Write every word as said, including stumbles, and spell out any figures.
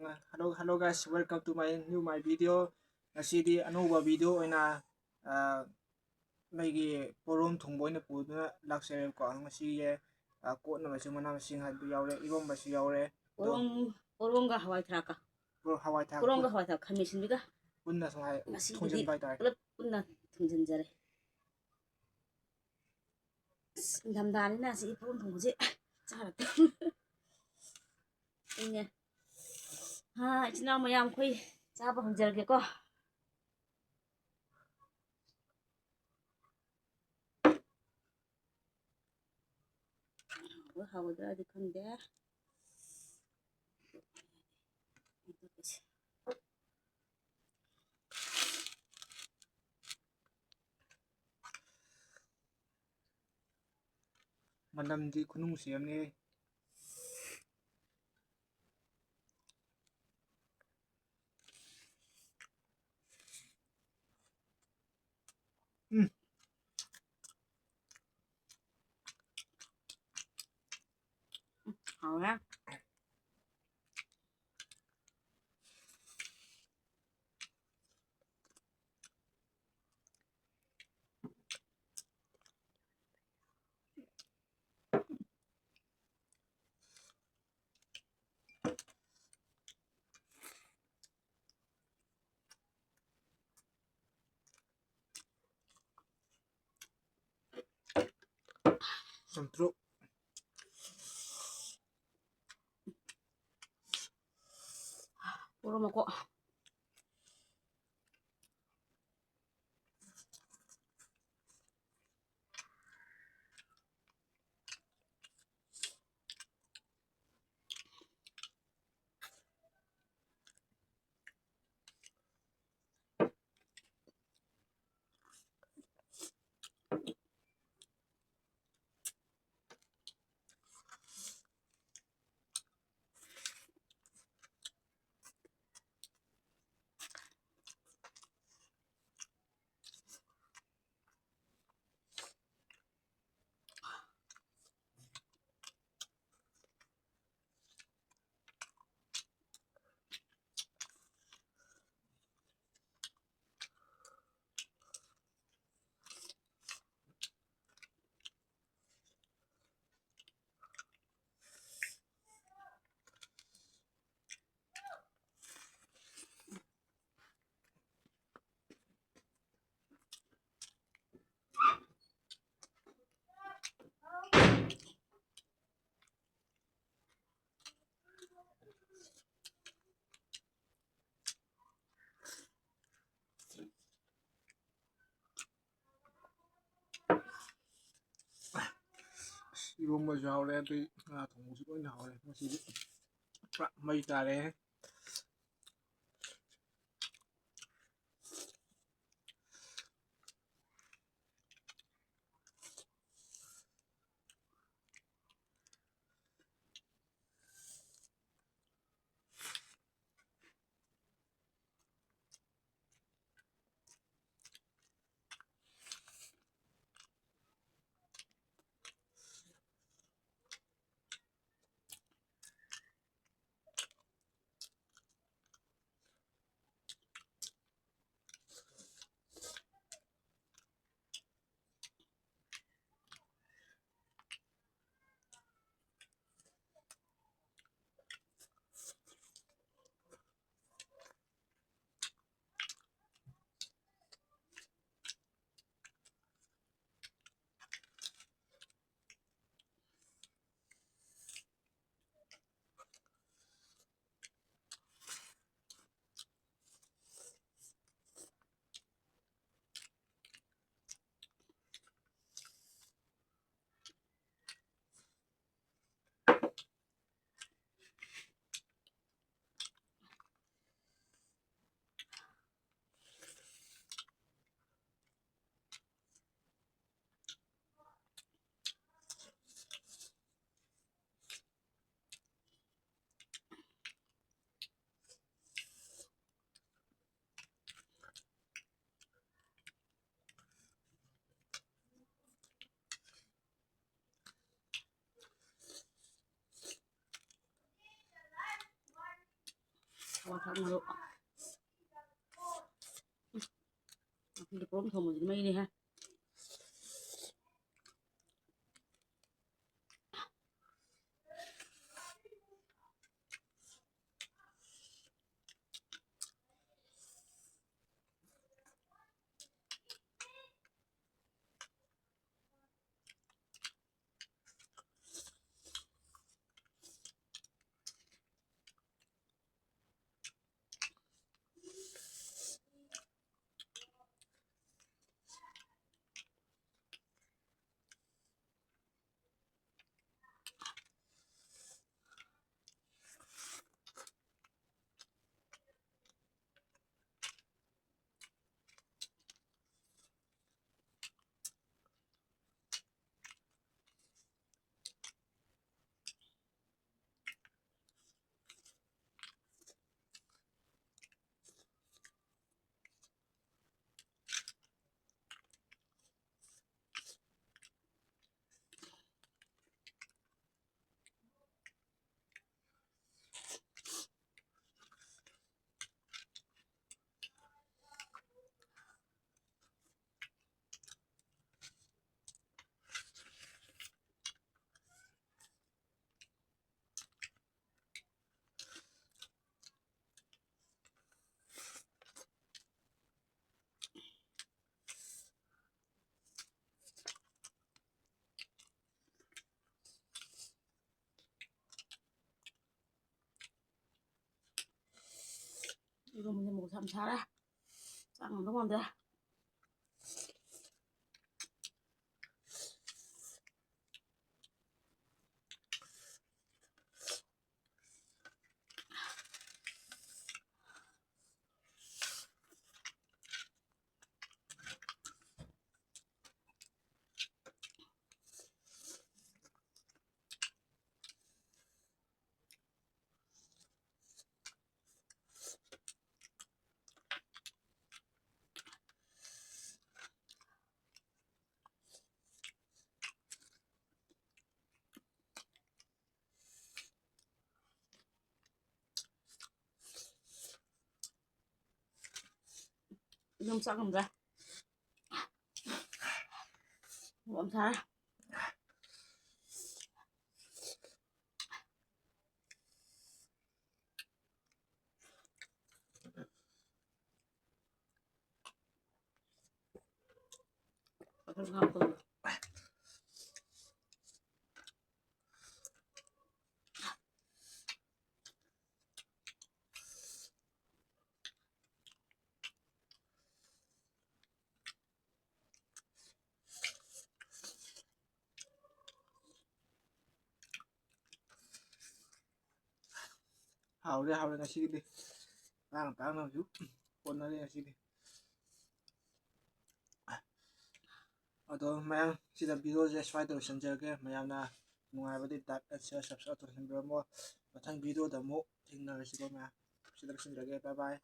Hello, hello guys, welcome to my new my video. ꯉꯁꯤꯗꯤ ꯑꯅꯧꯕ video ꯑꯣꯏꯅ, ꯑ, ꯃꯩꯒꯤ ꯄꯣꯔꯣꯝ ꯊꯣꯡꯕ ꯑꯣꯏꯅ ꯄꯨꯗꯨꯅ ꯂꯥꯛꯆꯔꯦꯕꯀꯣ꯫ ꯉꯁꯤꯒꯤ, ꯑ, ꯀꯣꯠꯅꯕꯁꯨ ꯃꯅꯥ ꯃꯁꯤꯡ ꯍꯥꯏꯕꯗꯤ ꯌꯥꯎꯔꯦ, ꯏꯔꯣꯝꯕꯁꯨ ꯌꯥꯎꯔꯦ꯫ ꯑꯗꯣ ꯄꯣꯔꯣꯝ, ꯄꯣꯔꯣꯝꯒ ꯍꯋꯥꯏ ꯊ꯭ꯔꯥꯛꯀ꯫ ꯄꯣꯔꯣꯝ, ꯍꯋꯥꯏ ꯊ꯭ꯔꯥꯛ ꯄꯣꯔꯣꯝꯒ ꯄꯨꯟ-, ꯍꯋꯥꯏ ꯊ꯭ꯔꯥꯛ ꯈꯥꯃꯦꯟ ꯑꯁꯤꯟꯕꯤꯒ ꯄꯨꯟꯅ ꯁꯨꯝ ꯍꯥꯏ-, ꯉꯁꯤꯒꯤꯗꯤ ꯊꯣꯡꯖꯤꯟꯕ ꯍꯥꯏꯇꯥꯔꯦ꯫ ꯄꯨꯂꯞ ꯄꯨꯟꯅ ꯊꯣꯡꯖꯤꯟꯖꯔꯦ꯫ ꯑꯁ, ꯅꯤꯡꯊꯝꯊꯥꯅꯤꯅ ꯁꯤ ꯄꯣꯔꯣꯝ ꯊꯣꯡꯕꯁꯦ ꯆꯥꯔꯛꯇꯦ꯫ ꯏꯪꯉꯦ꯫ ꯍꯥ, ꯏꯆꯤꯟ ꯏꯅꯥꯎ ꯃꯌꯥꯝ, ꯑꯩꯈꯣꯏ ꯆꯥꯕ ꯍꯧꯖꯔꯒꯦꯀꯣ꯫ ꯍꯥꯎꯕ꯭ꯔꯥ ꯍꯥꯎꯒꯗ꯭ꯔꯥꯗꯤ ꯈꯪꯗꯦ꯫ ꯃꯅꯝꯗꯤ ꯈꯨꯅꯨꯡꯁꯤ ꯑꯃꯅꯤ꯫ ꯎꯝ꯫ ꯍꯥꯎꯔꯦ꯫ ꯆꯝꯇ꯭ꯔꯨꯛ꯫ ꯄꯣꯔꯣꯝ ꯃꯀꯣꯛ꯫ ꯏꯔꯣꯝꯕꯁꯨ ꯍꯥꯎꯔꯦ, ꯑꯗꯩ ꯉꯥ ꯊꯣꯡꯕꯁꯨ ꯂꯣꯏꯅ ꯍꯥꯎꯔꯦ꯫ ꯉꯁꯤꯗꯤ ꯄꯨꯔꯥ ꯃꯩ ꯇꯥꯔꯦ꯫ ꯍꯋꯥꯏ ꯊ꯭ꯔꯥꯛ ꯃꯔꯨ꯫ ꯅꯥꯀꯨꯞꯄꯤ ꯄꯣꯔꯣꯝ ꯊꯣꯡꯕꯁꯤꯗꯤ ꯃꯩꯅꯤꯍꯦ꯫ ꯏꯔꯣꯝꯕꯁꯦ ꯃꯣꯔꯣꯛ ꯌꯥꯝ ꯁꯥꯔꯦ꯫ ꯆꯥꯛ ꯉꯝꯗꯧ ꯃꯥꯟꯗꯦ꯫ ꯑꯗꯨꯝ ꯆꯥꯛ ꯉꯝꯗ꯭ꯔꯦ꯫ ꯃꯣꯔꯣꯛ ꯌꯥꯝ ꯁꯥꯔꯦ꯫ ꯍꯥꯎꯔꯦ, ꯍꯥꯎꯔꯦ ꯉꯁꯤꯒꯤꯗꯤ꯫ ꯇꯥꯡꯅ ꯇꯥꯡꯅꯁꯨ ꯍꯣꯠꯅꯔꯦ ꯉꯁꯤꯗꯤ꯫ ꯑꯗꯣ ꯃꯌꯥꯝ ꯁꯤꯗ video ꯁꯦ ꯁ꯭ꯋꯥꯏꯗ ꯂꯣꯏꯁꯤꯟꯖꯔꯒꯦ꯫ ꯃꯌꯥꯝꯅ ꯅꯨꯡꯉꯥꯏꯕꯗꯤ like and share, subscribe ꯇꯧꯁꯟꯕꯤꯔꯝꯃꯣ꯫ ꯃꯊꯪ video ꯗ ꯑꯃꯨꯛ ꯊꯦꯡꯅꯔꯁꯤꯀꯣ ꯃꯌꯥꯝ꯫ ꯁꯤꯗ ꯂꯣꯏꯁꯤꯟꯖꯔꯒꯦ꯫ Bye bye꯫